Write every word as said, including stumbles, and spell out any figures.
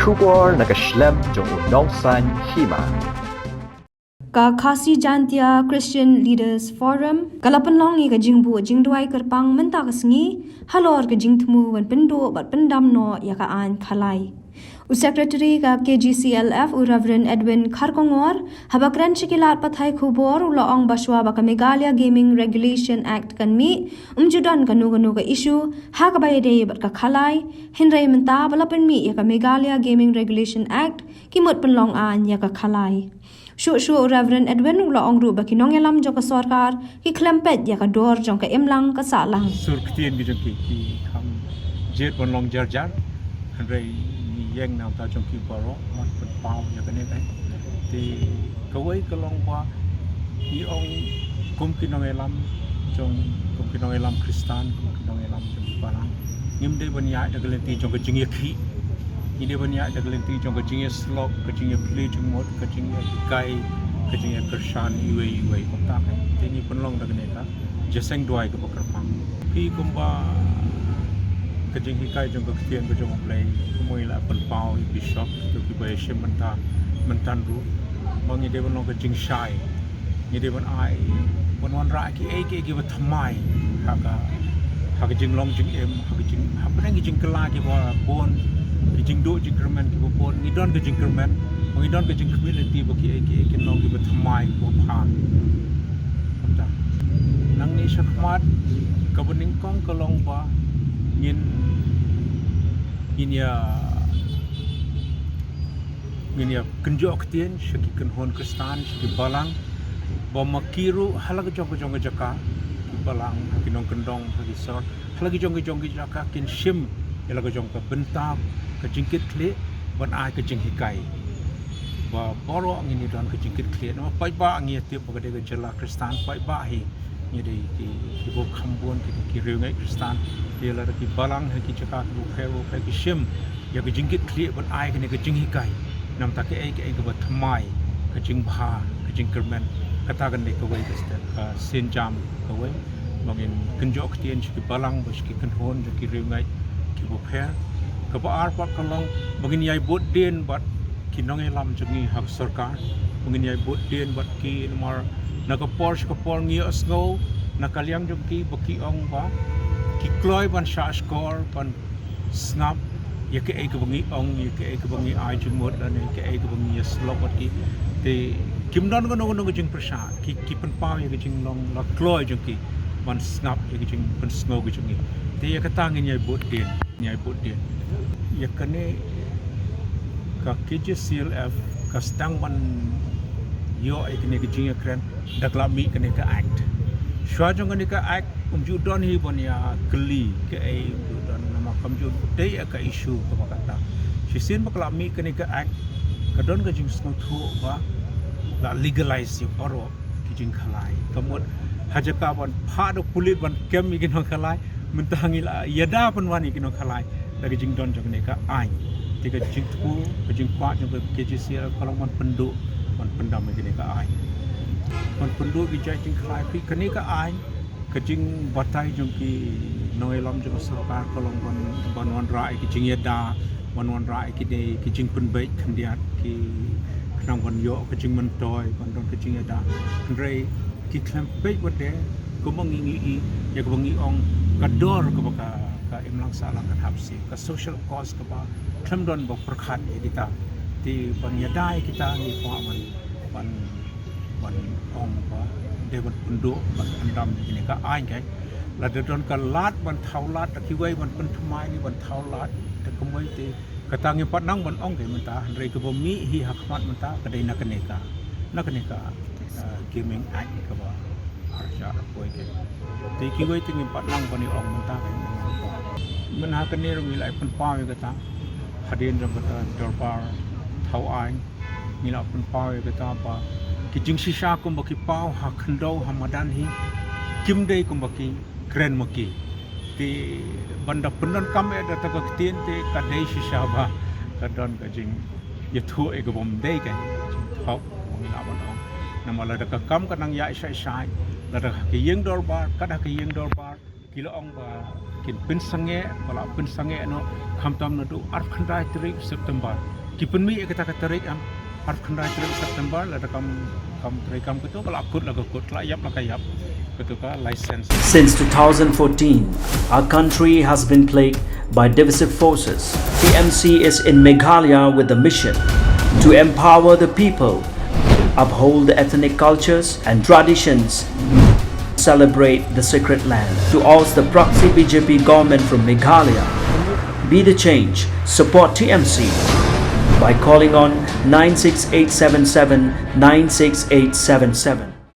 Khubor na ka shlem jong u Nongsaiñ Hima. Ka Khasi Jaintia Christian Leaders Forum ka la pynlong ïa ka jingbuh jingduwai kyrpang mynta ka sngi halor ka jingthmu ban pynduh bad pyndam noh ïa ka aiñ khalai. U Secretary ka K G C L F, u Reverend Edwin Kharkongor, haba kren sha ki lad pathai khubor, u la ong ba shwa ba ka Meghalaya Gaming Regulation Act kan mih, um ju don kano kano ka issue ha kaba ïadei bad ka khalai, hynrei mynta ba la pynmih ïa ka Meghalaya Gaming Regulation Act, ki mut pynlong aiñ ïa ka khalai. Shuh shuh u Reverend Edwin u la ong ruh ba ki nongïalam jong ka sorkar ki khlem peit ïa ka dor jong ka imlang ka sahlang. Sur ktien ki jong ki ki kham jied ban long jar jar. Hynrei ngi ïeng na ka bynta jong ki baroh ban pynpaw ïa kane ka. Te kawei ka long ba ngi ong kum ki nongïalam jong, kum ki nongïalam Khristan, kum ki nongïalam jong ki balang, ngim dei ban ïaid da ka lynti jong ka jingïakhih. Ngi dei ban ïaid da ka lynti jong ka jingïasyllok, ka jingïaplie jingmut, ka jingïahikai, ka jingïakyrshan iwei iwei. Kumta ka te ngi pynlong da kane ka jingïaseng duwai kaba kyrpang. Phi kumba ka jinghikai jong ka ktien ka jong U Blei, kumba i la pynpaw i bishop, to kiba ïashim bynta mynta ruh, ba ngi dei ban long ka jingshai, ngi dei ban ai, ban wanrah kiei kiei kiba thymmai ha ka, ha ka jinglong jingim, ha ka jing, hapdeng ki jingkylla kiba bun, ki jingduh jingkyrmen kiba bun, ngi don ka jingkyrmen, ba ngi don ka jingkhmih lynti ba kiei kiei kin long kiba thymmai, kiba bha. Kumta. Nangne shakhmat, kaba nyngkong ka long ba ngin, ngin ïa, ngin ïa kynjoh ktien sha ki kynhun Khristan, sha ki balang, ba ma ki ruh ha la ka jong ka jong ka jaka, ki balang, ha ki nongkyndong, ha ki sor, ha la ka jong ka jong ka jaka kin shim ïa la ka jong ka bynta ka jingkitkhlieh ban ai ka jinghikai. Ba baroh ngin ïa don ka jingkitkhlieh. Namar paidbah ngi ïa tip ba ka dei ka jylla Khristan, paidbah hi ngi dei ki, ki bun kham bun ki, ki riewngeit Khristan. Te lada ki balang ha ki jaka ki bapher bapher ki shim ïa ka jingkitkhlieh ban ai kane ka jinghikai, namar ta kaei kaei kaba thymmai, ka jingbha, ka jingkyrmen, kata kan dei kawei ka step, ka sienjam kawei. Ba ngin kynjoh ktien sha ki balang bad sha ki kynhun jong ki riewngeit ki bapher. Kaba ar pat ka long ba ngin ïai bud dien bad ki nongïalam jong ngi ha ka sorkar, ba ngin ïai bud dien bad ki, namar na ka por sha ka por ngi ïohsngew na ka liang jong ki ba ki ong ba ki kloi ban shahshkor, ban sngap ïa kaei kaba ngi ong, ïa kaei kaba ngi ai jingmut lane ïa kaei kaba ngi ïasyllok bad ki. Te kim don kano kano ka jingpyrshah, ki, ki pynpaw ïa ka jinglong la kloi jong ki ban sngap ïa ka jingpynsngew ka jong ngi. Te ïa kata ngin ïai bud dien, ngin ïai bud dien. Ïa kane ka K J C L F ka sdang ban ïoh ïa kane ka jingïakren da ka la mih kane ka act. Shuwa jong kane ka act um ju don hi ban ïa kylli kaei, um ju don, namar kam ju dei ïa ka issue kaba kata. Shisien ba ka la mih kane ka act ka don ka jingsngewthuh ba la legalize ïa baroh ki jingkhalai. Ka mut ha jaka ban phah da pulit ban kem ïa ki nongkhalai, mynta ngi la ïada pynwan ïa ki nongkhalai da ka jingdon jong kane ka aiñ. Te ka jingthmu, ka jingkwah jong ka K J C L ka long ban pynduh, ban pyndam ïa kane ka aiñ. Ban pynduh ki jait jingkhalai, phi, kane ka aiñ, ka jingbatai jong ki nongïalam jong ka sorkar ka long ban, ban wanrah ïa ki jingïada, ban wanrah ïa kine ki jingpynbeit khyndiat, ki khnang ban ïoh ka jingmyntoi, ban don ka jingïada. Hynrei ki khlem peit wat de, kumba ngi, ngi i, ïa kaba ngi ong ka dor kaba ka, ka imlang sahlang kan hap sih, ka social cause kaba khlem don ba pyrkhat ïa kita. Te ban ïada ïa kita ngi kwah ban, ban, ban ong ba dei ban pynduh, ban pyndam ïa kine ka aiñ, ka. Lada don ka lad ban thaw lad da kiwei ban pynthymmai ne ban thaw lad da kumwei, te kata ngim pat nang ban ong kaei mynta, hynrei kaba mih hi ha khmat mynta ka dei na kane ka, na kane ka, ah, Gaming Act kaba ar hajar arphew wei, kaei. Te kiwei te ngim pat nang ban ïa ong mynta kaei. Mynta ha kane ruh ngi la pynpaw ïa kata hadien jong kata dorbar thaw aiñ, ngi la pynpaw ïa kata ba ki jingshisha kumba ki paw ha khyndew ha madan hi kim dei kumba ki kren ma ki. Te ban da pyndonkam ïa kata ka ktien te ka dei shisha ba ka don ka jingïathuh ïa ka bym dei, ka jingthoh ba ngi lah ban ong. Namar lada ka kam ka nang ïaid shai shai, lada ha ka ïing dorbar, kat ha ka ïing dorbar ki la ong ba kin pynsangeh, ba la pynsangeh noh khamtam naduh arphew khyndai tarik September. Ki pynmih ïa kata ka tarik, em, arphew khyndai tarik September, lada kam, kam trei kam kito, ba la kut la ka kut, la ïap la ka ïap. Kito ka license. Since two thousand fourteen, our country has been plagued by divisive forces. T M C is in Meghalaya with the mission to empower the people, uphold the ethnic cultures and traditions, celebrate the sacred land. To oust the proxy B J P government from Meghalaya, be the change, support T M C by calling on nine six eight seven seven nine six eight seven seven.